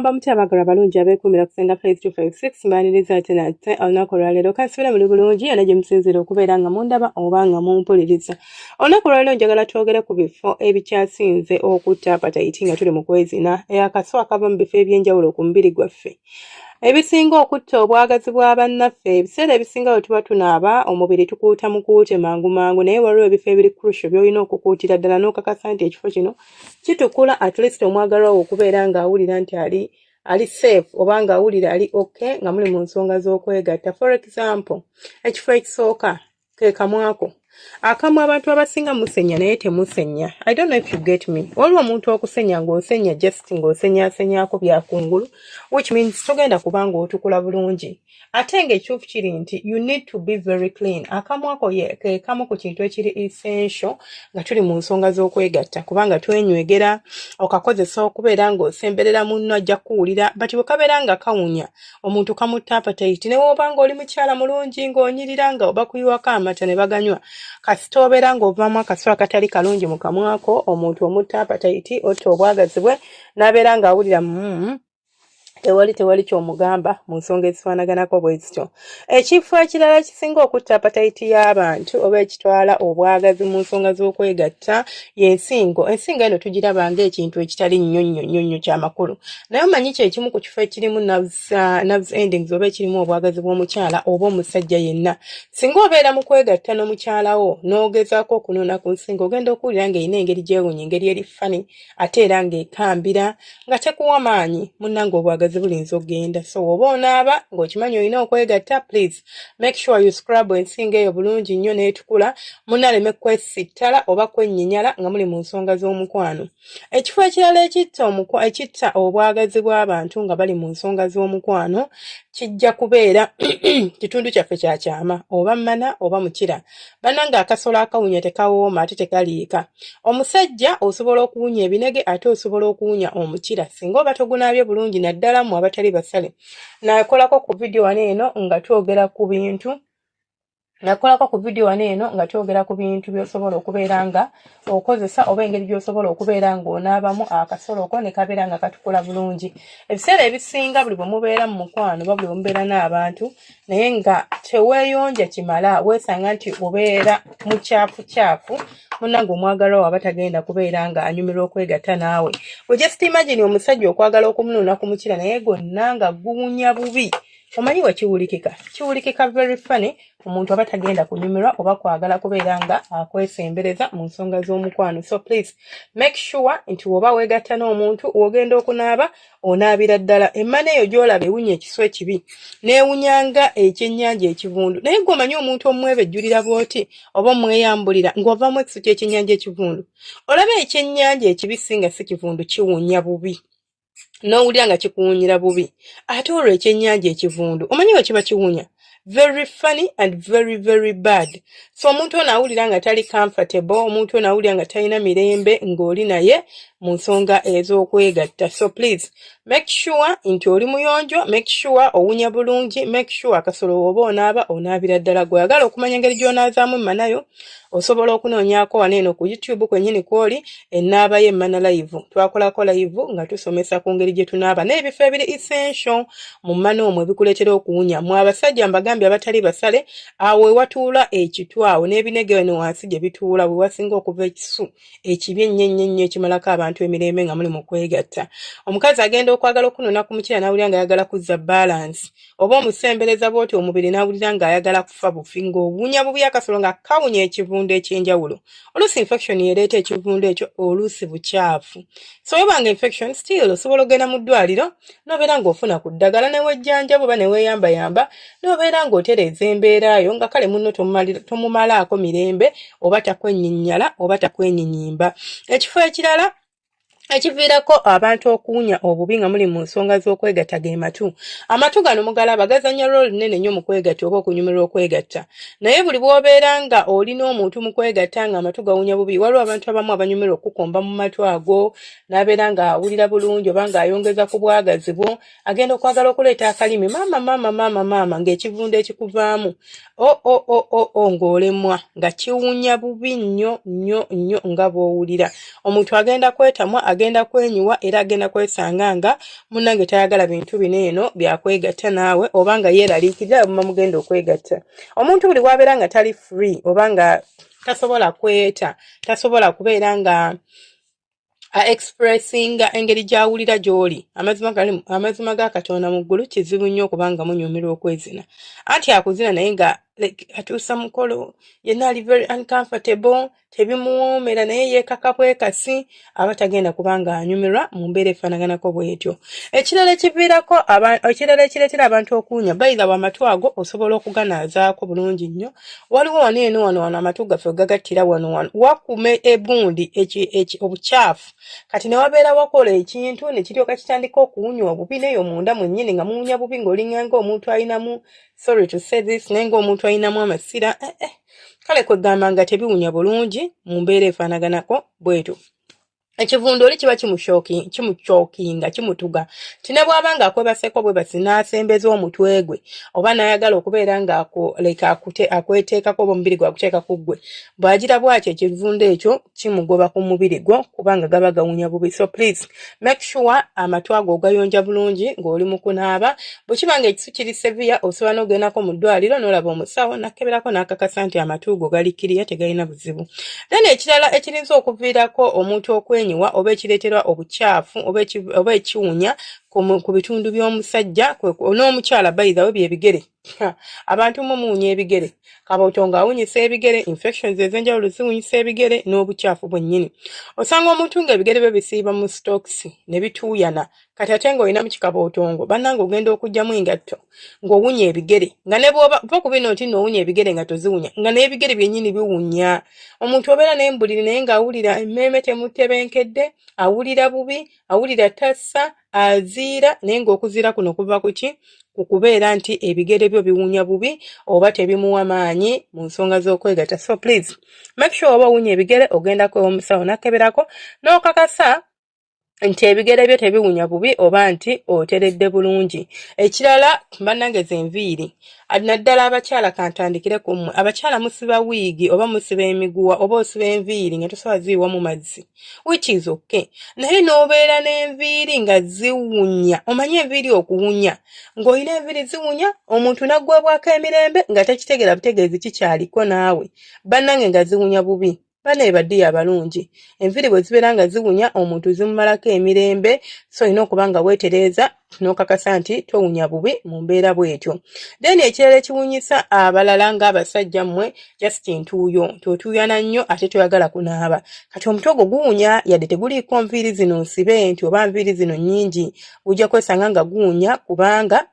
Mugamba mutya abaagalwa abalungi abeekuumira ku Ssenga Faith 256? Mbaniriza ate nate olunaku olwaleero. Kansubire muli bulungi yonna gye musinziira okubeera nga mundaba oba nga mumpuliriza. Olunaku olwaleero njagala twogere ku bifo ebikyasinze okutta appetite nga tuli mu kwezina, akaso akava mu bifo eby'enjawulo ku mubiri gwaffe. Ebisinga okutta obwagazi bwa bannaffe, ebiseera ebisinga bwe tuba tunaaba omubiri tukuuta mukuute mangu mangu, naye waliwo ebifo ebiri crucial by'olina okukuutira ddala n'okakasa nti ekifo kino kitukula, at least omwagalwa wo okubeera ng'awulira nti ali safe oba ng'awulira ali okay nga muli mu nsonga z'okwegatta. For example, ekifo ekisooka ke kamwako. Akamwa, abantu abasinga musenya naye temusenya. I don't know if you get me. Waliwo omuntu okusenya ng'osenya just ng'osenyaasenyaako byakungulu, which means togenda kuba ng'otukula bulungi. Ate ng'ekituufu kiri nti you need to be very clean. Akamwako ye ke kamu ku kintu ekiri essential nga tuli mu nsonga z'okwegatta, kubanga twenywegera, okakozesa okubeera ng'osemberera munno, ajja kukuwulira. But bwe kabeera nga kawunya, omuntu kamutta appetite. Ne w'oba ng'oli mukyala mulungi, ng'onyirira, nga bakuyiwako amata ne baganywa, kasita obeera ng'ovaamu akaso akatali kalungi mu kamwako, omuntu omutta appetite, otta obwagazi bwe, n'abeera ng'awulira tewali ky'omugamba mu nsonga ezifaanaganako bwe zityo. Ekifo ekirala kisinga okutta appetite y'abantu oba ekitwala obwagazi mu nsonga z'okwegatta y'ensingo. Ensingo eno tugiraba ng'ekintu ekitali nnyo nnyo nnyo nnyo kyamakulu, naye omanyi kyekimu ku kifo ekirimu nerves endings oba ekirimu obwagazi bw'omukyala oba omusajja yenna. Singa obeera mu kwegatta n'omukyala wo n'ogezaako okunuuna ku nsingo, ogenda okuwulira ng'erina engeri gyewunya, engeri eri funny, ate era ng'ekambira nga tekuwa maanyi. Munnange, obwagazi bulinza okugenda. So oba onaaba ng'okimanyi olina okwegatta, please make sure you scrub ensingo eyo bulungi nnyo n'etukula, munnaleme kwesittala oba kwennyinyala nga muli mu nsonga z'omukwano. Ekifo ekirala ekitta obwagazi bw'abantu nga bali mu nsonga z'omukwano kijja kubeera kitundu kyaffe kya kyama, oba mmana oba mukira. Bannange, akasolo akawunya tekawooma ate tekaliika. Omusajja osobola okuwunya ebinege, ate osobola okuwunya omukira singa oba togunaabye bulungi, naddala mmwe abatali basale. Nakolako ku vidiyo wano eno nga twogera ku bintu nakolako ku vidiyo wano eno nga twogera ku bintu by'osobola okubeera nga okozesa oba engeri gy'osobola okubeera ng'onaabamu akasolo ko ne kabeera nga katukula bulungi. Ebiseera ebisinga buli bwe mubeera mu mukwano oba buli bwe mubeera n'abantu naye nga teweeyonja kimala, weesanga nti obeera mukyafu, munnange, omwagalwa wo aba tagenda kubeera nga anyumirwa okwegatta naawe. We just imagine omusajja okwagala okumunuuna ku mukira naye gonna nga guwunya bubi. Omanyi we kiwulikika? Kiwulikika very funny. Omuntu aba tagenda kunyumirwa oba kwagala kubeera nga akwesembereza mu nsonga z'omukwano. So please make sure nti woba weegatta n'omuntu, w'ogenda okunaaba, onaabira ddala. Emmana eyo gy'olaba ewunya ekisu ekibi, n'ewunyanga ekyennyanja ekivundu, naye gwe omanyi omuntu omwebejjulira bw'oti oba omweyambulira ng'ovaamu ekisu ky'ekyennyanja ekivundu. Olaba ekyennyanja ekibisi nga si kivundu kiwunya bubi n'owulira nga kikuwunyira bubi, ate olwo ekyennyanja ekivundu omanyi bwe kiba kiwunya? Very funny and very very bad. So omuntu ono awulira nga tali comfortable, omuntu ono awulira nga talina mirembe ng'oli naye mu nsonga ez'okwegatta. So please make sure nti oli muyonjo, make sure owunya bulungi, make sure akasolo oba onaaba, onaabira ddala. Gweyagala okumanya engeri gy'onaazaamu emmanayo, osobola okunoonyaako wano eno ku YouTube kwennyini kwoli ennaaba y'emmana live. Twakolako live nga tusomesa ku ngeri gye tunaaba n'ebifo ebiri essential mu mmana omwo ebikuleetera okuwunya. Mwe abasajja mbagambye abatali basale, awo ewatuula ekitwawo n'ebinege eno wansi gye bituula, we wasinga okuva ekisu ekibi ennyo ennyo ennyo ekimalako abantu emirembe nga muli mu kwegatta. Omukazi agenda okwagala okunona ku mukira n'awulira ng'ayagala kuzza balance, oba omusembereza bw'oti omubiri n'awulira ng'ayagala kufa bufi, ng'owunya bubi, akasolo nga kawunya ekivundu eky'enjawulo. Oluusi infection yereeta ekivundu ekyo, oluusi bukyafu. So webanga infection, still osobola ogenda mu ddwaliro n'obeera ng'ofuna ku ddagala ne wejjanjaba oba ne weeyambayamba n'obeera ng'otereeza embeera yo, nga kale munno tomumalaako mirembe oba takwenyinyala oba takwenyinyimba. Ekifo ekirala ekiviirako abantu okuwunya obubi nga muli mu nsonga z'okwegatta ge matu. Amatu gano mugalaba gazannya role nnene nnyo mu kwegatta oba okunyumirwa okwegatta, naye buli bw'obeera nga oli n'omuntu mu kwegatta nga amatu gawunya bubi, waliwo abantu abamu abanyumirwa okukomba mu matu ago n'abeera ng'awulira bulungi oba ng'ayongeza ku bwagazi bwo. Agenda okwagala okuleeta akalimi, maama, maama, maama, maama, ng'ekivundu ekikuvaamu o o o o o, ng'olemwa, nga kiwunya bubi nnyo nnyo nnyo, nga bw'owulira omuntu agenda kwetamwa. Agenda Agenda kwenyiwa era agenda kwesanga nga munnange tayagala bintu bino eno byakwegatta naawe, oba nga yeeraliikirira bwe mugenda okwegatta. Omuntu buli wabeera nga tali free oba nga tasobola kweta, tasobola kubeera nga a-expressinga engeri gy'awulira gy'oli, amazima ga Katonda mu ggulu, kizibu nnyo okubanga munyumirwa okwezina. Anti akuzina naye nga like atuusa mukolo yenna ali very uncomfortable, tebimuwoomera, naye yeekaka bwekasi, aba tagenda kubanga anyumirwa mu mbeera efaanaganako bw'etyo. Ekirala ekiviirako, ekirala ekireetera abantu okuwunya, bayira amatu ago osobola okuganaazaako bulungi nnyo. Waliwo wano eno, wano wano amatu gaffe gagattira wano wano, wakuma egundi obukyafu. Kati ne wabeera wakola ekintu ne kiryoka kitandika okuwunya obubi, neyo munda mwennyini nga muwunya bubi, ng'olinga ng'omuntu alinamu, sorry to say this, naye ng'omuntu alinamu amasira, eh, eh. Kale kwegamba nga tebiwunya bulungi mu mbeera efaanaganako bwetyo. Ekivundu oli kiba kimukyokinga, kimutuga ti ne bw'aba nga akwebaseeko bwebasi n'asembeza omutwe gwe oba n'ayagala okubeera nga leka akweteekako oba omubiri gwe aguteeka ku ggwe, bw'agira bw'atyo ekivundu ekyo kimugoba ku mubiri gwo kubanga gaba gawunya bubi. So please make sure amatu ago ogayonja bulungi ng'oli mu kunaaba. Bwe kiba nga ekisu kiri severe, osobola n'ogendako mu ddwaliro n'olaba omusawo n'akkeberako n'akakasa nti amatu go gali kiriya, tegalina buzibu. Then ekirala ekirinza okuviirako omuntu okwenyiwa oba ekireeterwa obukyafu oba ekiwunya ku bitundu by'omusajja n'omukyala, by the way, byebigere. Abantu mumuwunya ebigere, kabootongo awunyisa ebigere, infections ez'enjawulo ziwunyisa ebigere n'obukyafu bwennyini. Osanga omuntu ng'ebigere bye bisiiba mu stocks ne bituuyana. Kati ate ng'olinamu kikabootongo, bannange, ogenda okuggyamu engatto ng'owunya ebigere, nga ne bw'oba va ku bino nti nno owunya ebigere nga toziwunya, nga n'ebigere byennyini biwunya. Omuntu obeera naye mu buliri naye ng'awulira emmeeme temutebenkedde, awulira bubi, awulira tassa, aziira, naye ng'okuziira kuno kuva ku ki? Ku kubeera nti ebigere byo biwunya bubi oba tebimuwa maanyi mu nsonga z'okwegatta. So please make sure oba owunya ebigere ogendako omusawo n'akkeberako n'okakasa nti ebigere byo tebiwunya bubi oba nti oteredde bulungi. Ekirala, bannange, ze nviiri, naddala abakyala. Kantandikire ku mmwe abakyala. Musiba wiigi oba musiba emiguwa oba osiba enviiri nga tosobola ziyiwa mu mazzi, which is okay, naye n'obeera n'enviiri nga ziwunya. Omanyi enviiri okuwunya, ng'olina enviiri ziwunya, omuntu n'aggwebwako emirembe nga takitegeera butegeezi kikyaliko naawe. Bannange, nga ziwunya bubi. Bannaye baddiyo abalungi, enviiri bwe zibeera nga ziwunya, omuntu zimumalako emirembe. So olina okuba nga weetereeza n'okakasa nti towunya bubi mu mbeera bw'etyo. Then ekirala ekiwunyisa abalala ng'abasajja mmwe, just ntuuyo, nti otuuyana nnyo ate toyagala kunaaba. Kati omutwe ogwo guwunya, yadde teguliiko nviiri zino nsibe nti oba nviiri zino nnyingi, gujja kwesanga nga guwunya kubanga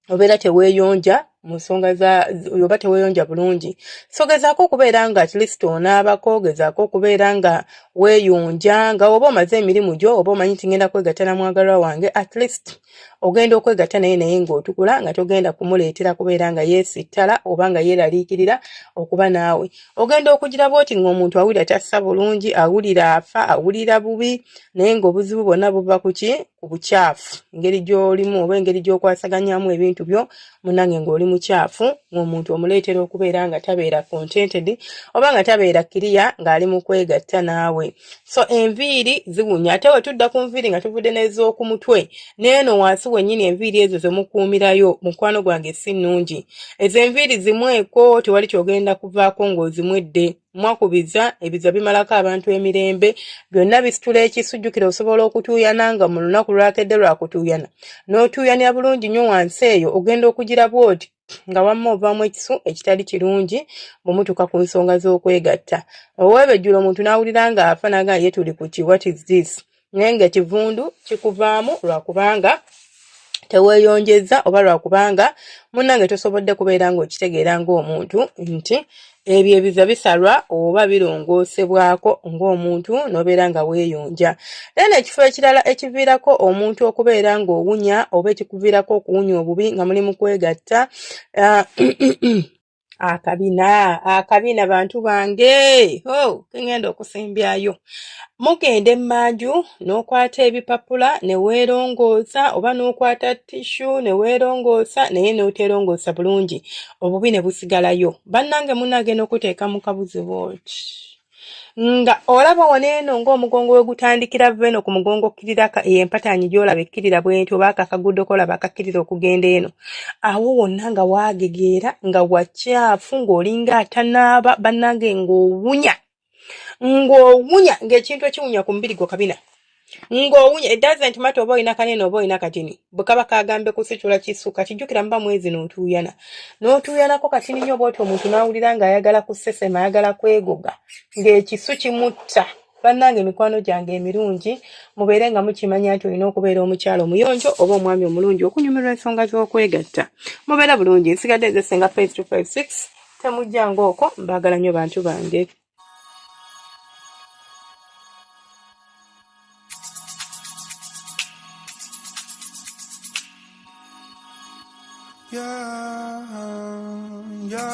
obeera teweeyonja mu nsonga za oba teweeyonja bulungi. So gezaako okubeera nga at least onaabako, gezaako okubeera nga weeyonja, nga oba omaze emirimu gyo oba omanyi nti ngenda kwegatta na mwagalwa wange, at least ogenda okwegatta naye, naye ng'otukula, nga togenda kumuleetera kubeera nga yeesittala oba nga yeeraliikirira okuba naawe. Ogenda okugira bw'oti ng'omuntu awulira tassa bulungi, awulira afa, awulira bubi, naye ng'obuzibu bwonna buva ku ki? Ku bukyafu, engeri gy'olimu oba engeri gy'okwasaganyamu ebintu byo. Munnange, ng'oli mukyafu, ng'omuntu omuleetera okubeera nga tabeera contented oba nga tabeera kiriya ng'ali mu kwegatta naawe. So enviiri ziwunya. Ate we tudda ku nviiri nga tuvudde n'ez'oku mutwe, n'eno wansi wennyini, enviiri ezo ze mukuumirayo, mukwano gwange, si nnungi. Ezo enviiri zimweko, tewali ky'ogenda kuvaako ng'ozimwedde. Mwakubiza ebiza bimalako abantu emirembe, byonna bisitula ekisujjukira. Osobola okutuuyana nga mu lunaku lwakedde lwakutuuyana n'otuuyanira bulungi nnyo wansi eyo, ogenda okugira bw'oti nga wamma ovaamu ekisu ekitali kirungi. Bwe mutuuka ku nsonga z'okwegatta, oweebejjula omuntu n'awulira ng'afa naga ye tuli ku ki, what is this? Naye ng'ekivundu kikuvaamu lwakubanga teweeyonjeza oba lwakubanga munnange tosobodde kubeera ng'okitegeera ng'omuntu nti ebyo ebiza bisalwa oba birongoosebwako ng'omuntu n'obeera nga weeyonja. Then ekifo ekirala ekiviirako omuntu okubeera ng'owunya oba ekikuviirako okuwunya obubi nga muli mu kwegatta, akabina. Akabina, bantu bange, oh, kengenda okusimbyayo. Mugenda emmanju n'okwata ebipapula ne weerongoosa oba n'okwata tissue ne weerongoosa, naye n'oteerongoosa bulungi, obubi ne busigalayo. Bannange, munaagenda okuteeka mu kabuzi bwoti. Nga olaba wano eno ng'omugongo we gutandikira va eno ku mugongo okkirira eyo empataanyi gy'olaba ekkirira bwenti oba ako akaguudo k'olaba akakkirira okugenda eno. Awo wonna nga waagegeera nga wakyafu ng'olinga atanaaba bannange ng'owunya ng'owunya ng'ekintu ekiwunya ku mubiri gwo kabina ng'owunya. It doesn't matter oba olina kanene oba olina katini, bwe kaba kagambe kusitula kisu. Kati jjukira muba mwezi n'otuuyana n'otuuyanako katini nnyo bw'oti, omuntu n'awulira ng'ayagala kusesema, ayagala kwegoga, ng'ekisu kimutta. Bannange, mikwano gyange emirungi, mubeere nga mukimanya nti olina okubeera omukyala omuyonjo oba omwami omulungi okunyumirwa ensonga z'okwegatta. Mubeere bulungi. Nsigadde nze Senga Faith 256. Temujjanga okwo, mbaagala nnyo bantu bange. Yeah, yeah.